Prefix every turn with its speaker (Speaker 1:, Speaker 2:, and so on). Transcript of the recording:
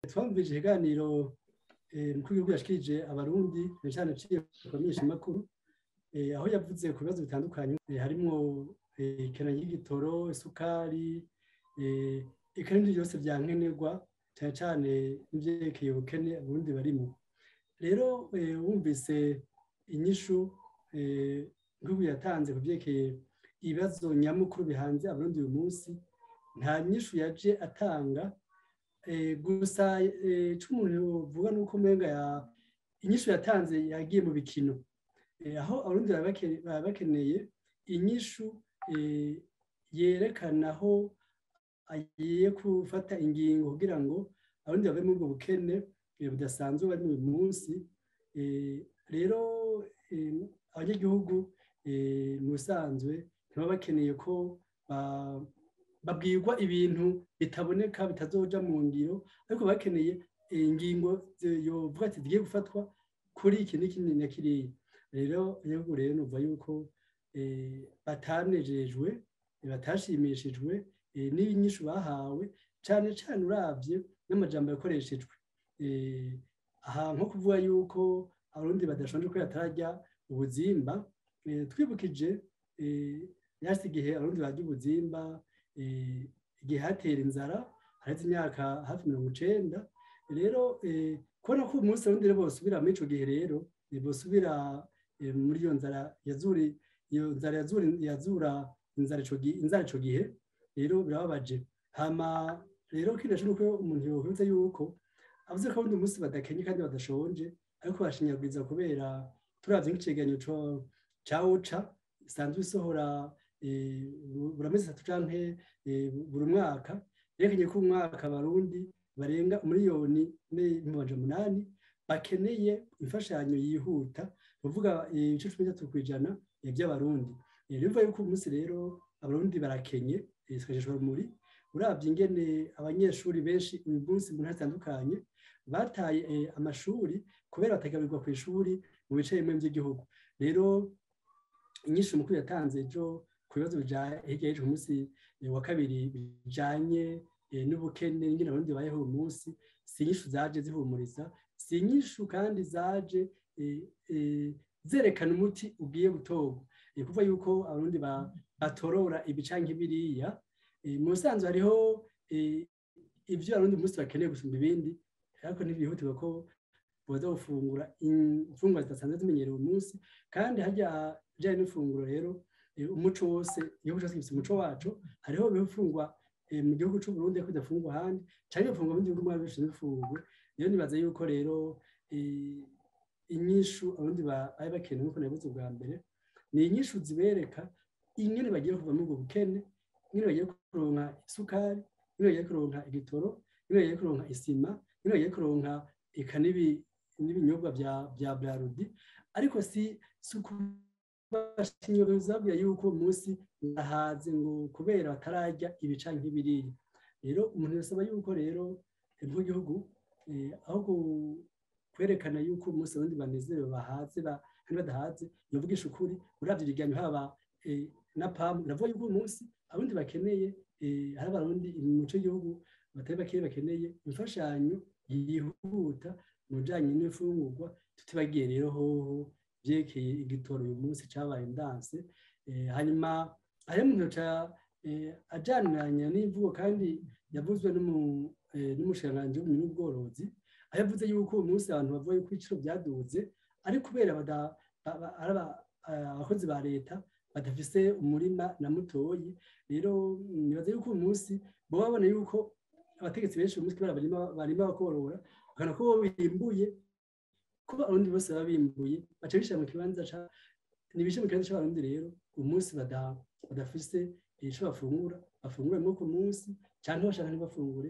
Speaker 1: Twumvise ikiganiro umukuru w'igihugu yashikirije Abarundi, cyane cyane aciye ku bamenyeshamakuru, aho yavuze ku bibazo bitandukanye, harimwo ikena ry'igitoro, isukari, eka n'ibindi byose vya nkenerwa, cyane cyane n'ivyerekeye ubukene Abarundi barimo. Rero wumvise inyishu igihugu yatanze ku vyerekeye ibibazo nyamukuru bihanze Abarundi uyu munsi, nta nyishu yaje atanga. Gusa ico umuntu yovuga nuko umenga inyishu yatanze yagiye mu bikino, aho Abarundi baba bakeneye inyishu yerekana aho agiye gufata ingingo kugira ngo Abarundi bave muri ubwo bukene budasanzwe bari uyu munsi. Rero abanyagihugu mu bisanzwe ntibaba bakeneye ko babwirwa ibintu bitaboneka, bitazoja mu ngiro, ariko bakeneye ingingo yovuga ati zigiye gufatwa kuri iki n'iki na kiriya. Rero abanyagihugu rero numva yuko batanejejwe, batashimishijwe n'inyishu bahawe, cane cane uravye n'amajambo yakoreshejwe. Aha nko kuvuga yuko Abarundi badashonje kubera batararya ubuzimba, twibukije yasi igihe Abarundi barya ubuzimba, igihe hatera inzara, haraheze imyaka hafi 90. Rero kubona ko umunsi Abarundi rero bosubira muri ico gihe, rero bosubira muri iyo nzara yazuri, iyo nzara yazuri, yazura inzara ico gihe, inzara ico gihe rero birababaje. Hama rero kino nuko umuntu yohutse yuko avuze ko undi munsi badakenye kandi badashonje, ariko bashinyaguriza, kubera turavye nk'icegeranyo ca OCHA isanzwe isohora buri amezi 3 canke buri mwaka, yerekanye ko umwaka Abarundi barenga 1,8 miliyoni bakeneye imfashanyo yihuta, kuvuga ibice 13% by'Abarundi. Bivuga yuko uyu munsi rero Abarundi barakenye muri uravye ingene abanyeshuri benshi uyu munsi mu ntara zitandukanye bataye amashuri kubera batagaburirwa ku ishuri mu bice bimwe by'igihugu. Rero inyishu mukuru yatanze ejo ku bibazo hirya y'ejo ku munsi wa kabiri bijanye n'ubukene, ingene Abarundi babayeho uyu munsi, si inyishu zaje zihumuriza, si inyishu kandi zaje zerekana umuti ugiye gutorwa. Kuvuga yuko Abarundi batorora ibi canke biriya, mu busanzwe hariho ivyo Abarundi umunsi bakeneye gusumba ibindi, ariko ntibyihutirwa ko boza gufungura imfungurwa zidasanzwe zimenyerewe umunsi. Kandi harya bijanye n'ifunguro rero, umuco wose, igihugu cose gifise umuco waco. Hariho ibifungwa mu gihugu c'u Burundi ariko bidafungwa ahandi, canke bifungwa mu gihugu mwari bishinzwe ifungurwe. Rero nibaza yuko rero inyishu Abarundi bari bakeneye, nkuko nabivuze ubwa mbere, ni inyishu zibereka ingene bagiye kuva muri ubwo bukene, ingene bagiye kuronka isukari, ingene bagiye kuronka igitoro, ingene bagiye kuronka isima, ingene bagiye kuronka eka n'ibinyobwa vya Brarudi. Ariko si ukubashinyaguriza yuko umunsi bahaze ngo kubera batararya ibi canke biriya. Rero umuntu yosaba yuko rero nk'igihugu, aho kwerekana yuko umunsi Abarundi banezerewe, bahaze kandi badahaze, yovugisha ukuri. Uravye ibiganiro haba na PAM, iravuga yuko umunsi Abarundi bakeneye, hari Abarundi mu mico y'igihugu batari bakeya bakeneye imfashanyo yihuta mu bijanye n'imfungurwa, tutibagiye rero hoho vyerekeye igitoro uyu munsi cabaye ndanse. Hanyuma hariho umuntu yoca ajaniranya n'imvugo kandi yavuzwe n'umushikiranganji w'uburimyi n'ubworozi, aho yavuze yuko uyu munsi abantu bavuga yuko ibiciro vyaduze ari kubera abakozi ba leta badafise umurima na mutoyi. Rero nibaza yuko uyu munsi boba babona yuko abategetsi benshi uyu munsi kubera barima bakorora, bakabona ko bo bimbuye, ko Abarundi bose baba bimbuye, baca bishira mu kibanza ca nibishe mu kibanza c'Abarundi rero uyu munsi badafise ico bafungura, bafungura rimwe ku munsi canke bashaka ntibafungure.